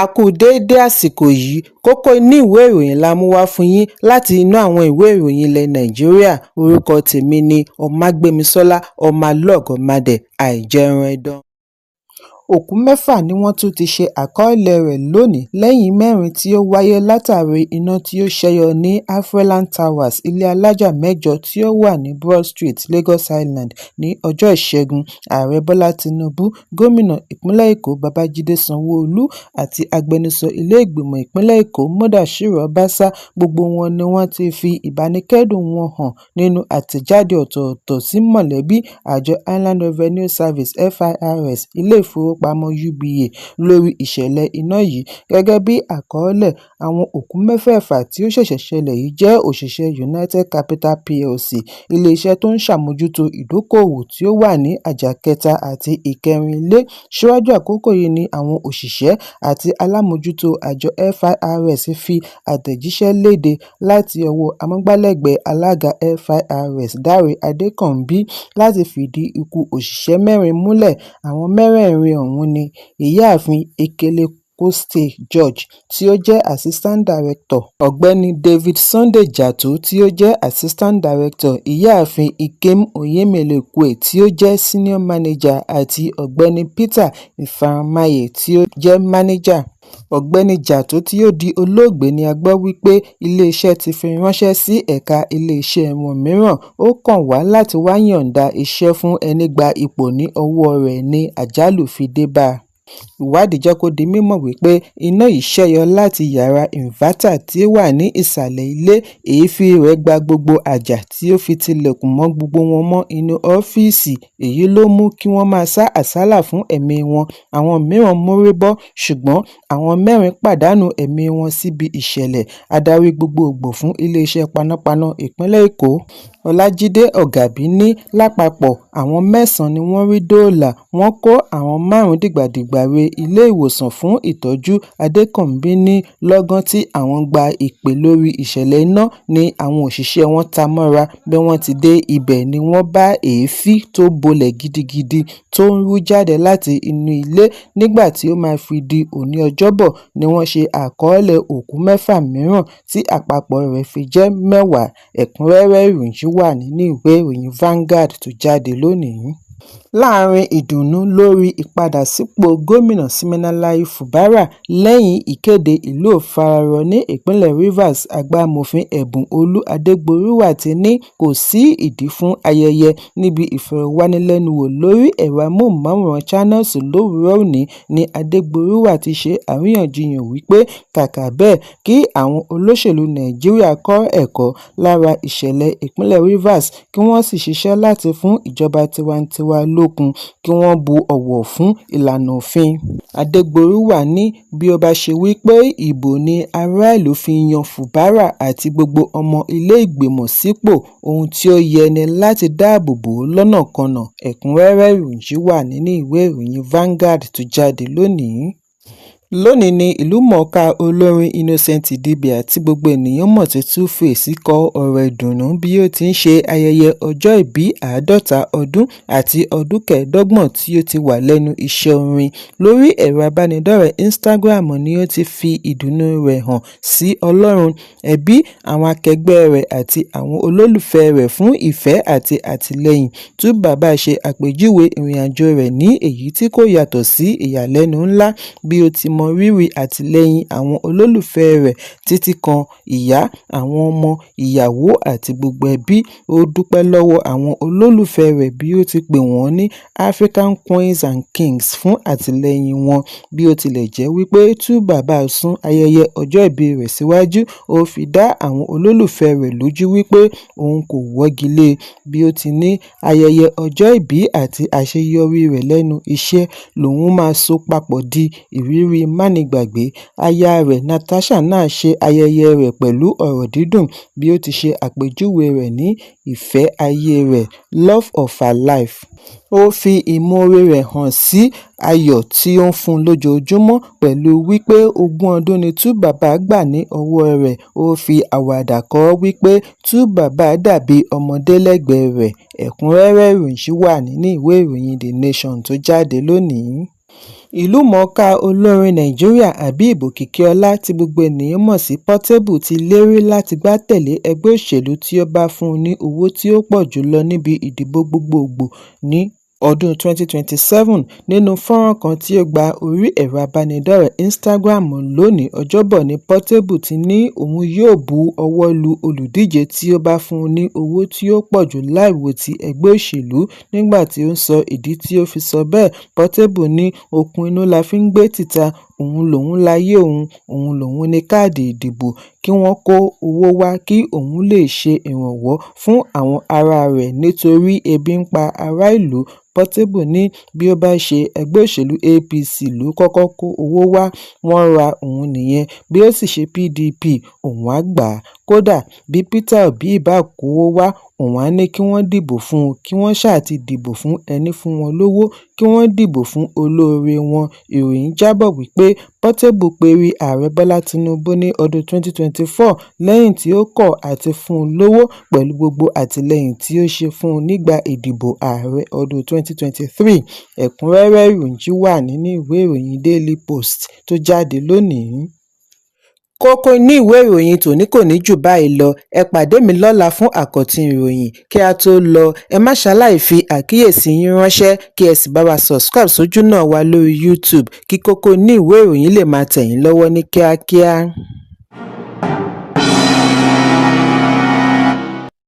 A kú déédé àsìkò yìí. Kókó inú ìwé ìròyìn la mú wá fún yín láti inú àwọn ìwé ìròyìn ilẹ̀ Nàìjíríà. Orúkọ tèmi ni Ọmágbémisọ́lá Ọmọlọ́gọ̀mádẹ àìjẹun ẹdán. Òkú mẹ́fà ni wọ́n tún ti ṣe àkọọ́lẹ̀ rẹ̀ lónìí lẹ́yìn mẹ́rin tí ó wáyé látàrí iná tí ó ṣẹ́yọ ní Afriland Towers, ilé alájà mẹ́jọ tí ó wà ní Broad Street, Lagos Island ní ọjọ́ Ìṣẹ́gun. Ààrẹ Bọ́lá Tinubu, Gómìnà ìpínlẹ̀ Èkó Babájídé Sanwó-Olú àti agbẹnusọ ilé ìgbìmọ̀ ìpínlẹ̀ Èkó Mudashiru Ọbaṣá, gbogbo wọn ni wọ́n ti fi ìbánikẹ́dùn wọn hàn nínú àtẹ̀jáde ọ̀tọ̀ọ̀tọ̀ sí mọ̀lẹ́bí, àjọ Inland Revenue Service (FIRS), ilé ìfowópamọ́ UBA lórí ìṣẹ̀lẹ̀ iná yìí. Gẹ́gẹ́ bí àkọọ́lẹ̀, àwọn òkú mẹ́fẹ̀ẹ̀fà tí ó ṣẹ̀ṣẹ̀ ṣẹlẹ̀ yìí jẹ́ òṣìṣẹ́ United Capital Plc, ilé-iṣẹ́ tó ń ṣàmójútó ìdókòwò tí ó wà ní àjà kẹta àti ìkẹrin ilé. Síwájú àkókò yìí ni àwọn òṣìṣẹ́ àti alámòójútó àjọ FIRS fi àtẹ̀jíṣẹ́ léde láti ọwọ́ amúgbálẹ́gbẹ̀ẹ́ alága FIRS, Dáre Adékànbí, láti fìdí ikú òṣìṣẹ́ mẹ́rin múlẹ̀. Àwọn mẹ́rẹ̀ẹ̀rin ọ̀hún ni Ìyáàfin Ekele Coste George tí ó jẹ́ Assistant Director, Ọ̀gbẹ́ni David Sunday Jatau tí ó jẹ́ Assistant Director, Ìyáàfin Nkem Onyemelukwe tí ó jẹ́ Senior Manager àti Ọ̀gbẹ́ni Peter Ifeanyi tí ó jẹ́ Manager. Ọ̀gbẹ́ni Jatau tí ó di olóògbé ní a gbọ́ wípé iléeṣẹ́ ti fi ránṣẹ́ sí ẹ̀ka iléeṣẹ́ wọn mìíràn. Ó kàn wá láti wáá yọ̀ǹda iṣẹ́ fún ẹní gba ipò ní ọwọ́ rẹ̀ ní àjálù fi dé bá a. Ìwádìí jẹ́ kó di mímọ̀ wípé iná yìí ṣẹ́yọ láti yàrá inverter tí ó wà ní ìsàlẹ̀ ilé. Èéfín rẹ̀ gba gbogbo àjà tí ó fi tilẹ̀kùn mọ́ gbogbo wọn mọ́ inú ọ́fíìsì. Èyí ló mú kí wọ́n máa sá àsálà fún ẹ̀mí wọn. Àwọn mìíràn mórí bọ́, ṣùgbọ́n àwọn mẹ́rin pàdánù ẹ̀mí wọn síbi ìṣẹ̀lẹ̀. Adarí gbogboògbò fún iléeṣẹ́ panápaná ìpínlẹ̀ Èkó, Ọlájídé Ọ̀gàbí ní lápapọ̀ àwọn mẹ́sàn-án ni wọ́n rí dóòlà, wọ́n kó àwọn márùn-ún dìgbàdìgbà re ilé-ìwòsàn fún ìtọ́jú. Adékànbí ní lọ́gán tí àwọn gba ìpè lórí ìṣẹ̀lẹ̀ iná ní àwọn òṣìṣẹ́ wọn ta mọ́ra. Bí wọ́n ti dé ibẹ̀ ni wọ́n bá èéfín tó gbolẹ̀ gidigidi tó ń rú jáde láti inú ilé. Nígbà tí ó máa fi di òní Ọjọ́bọ̀ ni wọ́n ṣe àkọọ́lẹ̀ òkú mẹ́fà mìíràn tí àpapọ̀ rẹ̀ fi jẹ́ mẹ́wàá. Ẹ̀kúnrẹ́rẹ́ ìròyìn yìí wà nínú ìwé ìròyìn Vanguard tó jáde lónìí. Láàrin ìdùnnú lórí ìpadàsípò Gómìnà Siminalayi Fubara lẹ́yìn ìkéde ìlú ò fararọ ní ìpínlẹ̀ Rivers, àgbà amòfin Ẹ̀bùn Olú Adégbòrúwà ti ní kò sí ìdí fún ayẹyẹ. Níbi ìfọ̀rọ̀wánilẹ́nuwò lórí ẹ̀rọ amóhùnmáwòrán Channels lówùúrọ̀ òní ní Adégbòrúwà ti ṣe àríyànjiyàn wípé kàkà bẹ́ẹ̀ kí àwọn olóṣèlú Nàìjíríà kọ́ ẹ̀kọ́ lára ìṣẹ̀lẹ̀ ìpínlẹ̀ Rivers kí wọ́n sì ṣiṣẹ́ láti fún ìjọba tiwantiwa lókun, kí wọ́n bu ọ̀wọ̀ fún ìlànà òfin. Adégbòrúwà ní bí ó bá ṣe wípé ìbò ni aráàlú fi yan Fubara àti gbogbo ọmọ ilé ìgbìmọ̀ sípò, ohun tí ó yẹ ní láti dáàbò bò ó lọ́nàkọnà. Ẹ̀kúnrẹ́rẹ́ ìròyìn yìí wà nínú ìwé ìròyìn Vanguard tó jáde lónìí. Lónìí ní ìlúmọ̀ọ́ká olórin Innocent Idibia tí gbogbo ènìyàn mọ̀ sí 2Face kọ ọ̀rọ̀ ìdùnnú bí ó ti ń ṣe ayẹyẹ ọjọ́ ìbí 50 ọdún àti ọdún 25 tí ó ti wà lẹ́nu iṣẹ́ orin. Lórí ẹ̀rọ ìbánidọ́rẹ̀ẹ́ Instagram ni ó ti fi ìdùnnú rẹ̀ hàn sí Ọlọ́run, ẹbí, àwọn akẹgbẹ́ rẹ̀ àti àwọn olólùfẹ́ rẹ̀ fún ìfẹ́ àti àtìlẹ́yìn. 2Baba ṣe àpèjúwe ìrìnàjò rẹ̀ ní èyí tí kò yàtọ̀ sí ìyàlẹ́nu ńlá bí ó ti mọrírì àtìlẹ́yìn àwọn olólùfẹ́ rẹ̀ títí kan ìyá, àwọn ọmọ, ìyàwó àti gbogbo ẹbí. Ó dúpẹ́ lọ́wọ́ àwọn olólùfẹ́ rẹ̀ bí ó ti pè wọ́n ní "African Queens and Kings" fún àtìlẹ́yìn wọn. Bí ó tilẹ̀ jẹ́ wípé 2Baba sún ayẹyẹ ọjọ́ ìbí rẹ̀ síwájú, ó fi dá àwọn olólùfẹ́ rẹ̀ lójú wípé òun kò wọ́gi lé e bí ó ti ní ayẹyẹ ọjọ́ ìbí àti àṣeyọrí rẹ̀ lẹ́nu iṣẹ́ lòun máa so papọ̀ di ìrírí mánigbàgbé. Aya rẹ̀ Natasha náà ṣe ayẹyẹ rẹ̀ pẹ̀lú ọ̀rọ̀ dídùn bí ó ti ṣe àpèjúwe rẹ̀ ní ìfẹ́ ayé rẹ̀ "love of her life". Ó fi ìmoore rẹ̀ hàn sí ayọ̀ tí ó ń fún un lójoojúmọ́ pẹ̀lú wípé ogún ọdún ni 2Baba gbà ní ọwọ́ rẹ̀. Ó fi àwàdà kọ ọ́ wípé 2Baba dàbí ọmọdé lẹ́gbẹ̀ẹ́ rẹ̀. Ẹ̀kúnrẹ́rẹ́ ìròyìn yìí wà nínú ìwé ìròyìn The Nation tó jáde lónìí. Ìlúmọ̀-ọ́n-kà olórin Nàìjíríà Habeeb Okikiola tí gbogbo ènìyàn mọ̀ sí Portable ti lérí láti gbátẹ̀lé ẹgbẹ́ òṣèlú tí ó bá fún un ní owó tí ó pọ̀ jù lọ níbi ìdìbò gbogboògbò ní ọdún 2027. Nínú fọ́nràn kan tí ó gba orí ẹ̀rọ ìbánidọ́rẹ̀ẹ́ Instagram lónìí Ọjọ́bọ̀ ni Portable ti ní òun yóò bu ọwọ́ lu olùdíje tí ó bá fún un ní owó tí ó pọ̀ jù láì wo ti ẹgbẹ́ òṣèlú. Nígbà tí ó ń sọ ìdí tí ó fi sọ bẹ́ẹ̀, Portable ní okùn inú la fi ń gbé títa, òun lòún láyé òun, òun lòún ní káàdì ìdìbò, kí wọ́n kó owó wá kí òun lè ṣe ìrànwọ́ fún àwọn ará rẹ̀ nítorí ebi ń pa ará ìlú. Portable ní bí ó bá ṣe ẹgbẹ́ òṣèlú APC ló kọ́kọ́ kó owó wá, wọ́n ra òun nìyẹn, bí ó sì ṣe PDP, òun á gbà á. Kódà bí Peter Obi ìbáà kówó wá, òun á ní kí wọ́n dìbò fún un, kí wọ́n ṣáà ti dìbò fún ẹní fún wọn lọ́wọ́, kí wọ́n dìbò fún olóore wọn. Ìròyìn jábọ̀ wípé Portable perí Ààrẹ Bọ́lá Tinubu ní ọdún 2024 lẹ́yìn tí ó kọ̀ àti fún un lówó pẹ̀lú gbogbo àtìlẹ́yìn tí ó ṣe fún un nígbà ìdìbò ààrẹ ọdún 2023. Ẹ̀kúnrẹ́rẹ́ ìròyìn yìí wà nínú ìwé ìròyìn Daily Post tó jáde lónìí. Kókó inú ìwé ìròyìn tòní kò ní jù báyìí lọ. Ẹ pàdé mi lọ́la fún àkọ́tún ìròyìn. Kí a tó lọ, ẹ má ṣaláì fi àkíyèsí yín ránṣẹ́ kí ẹ sì bá wa subscribe sójúnà wa lórí YouTube kí kókó inú ìwé ìròyìn lè máa tẹ̀ yín lọ́wọ́ ní kíákíá.